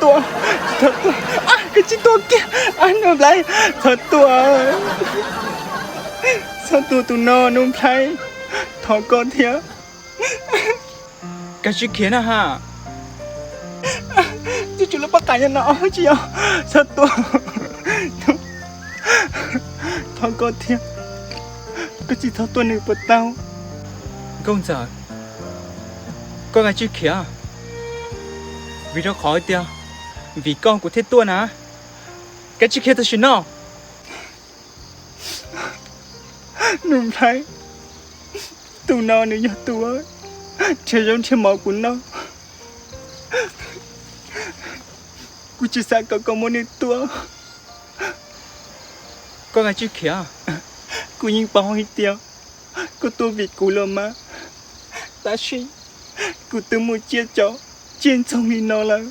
tua, tsis txhob tua, koj tsis tua kiag, Nuj Nplhaib, txhob tua, txhob tua tus no Nuj Nplhaib, thov koj thiab. Kav tsij khiav na ha. Tsis tsum lub pob qa nyob no tsis yog, txhob tua, thov koj thiab, koj tsis txhob tua nws puas tau? Nkauj Ntxawm, koj kav tsij khiav, vim rau qhov tias vim koj kuv thiaj tuaj na. Kav tsij khiav tam sim no. Nuj Nplhaib, tus no nws yog tus nrhiav zaub nrhiav mov kuv noj. Kuv tsis xav kom koj muab nws tua. Koj kav tsij khiav. Kuv yeej paub hais tias koj tuaj vim kuv los mas, tab sis kuv twb mus ciaj cov tsiaj ntxoog li no lawm.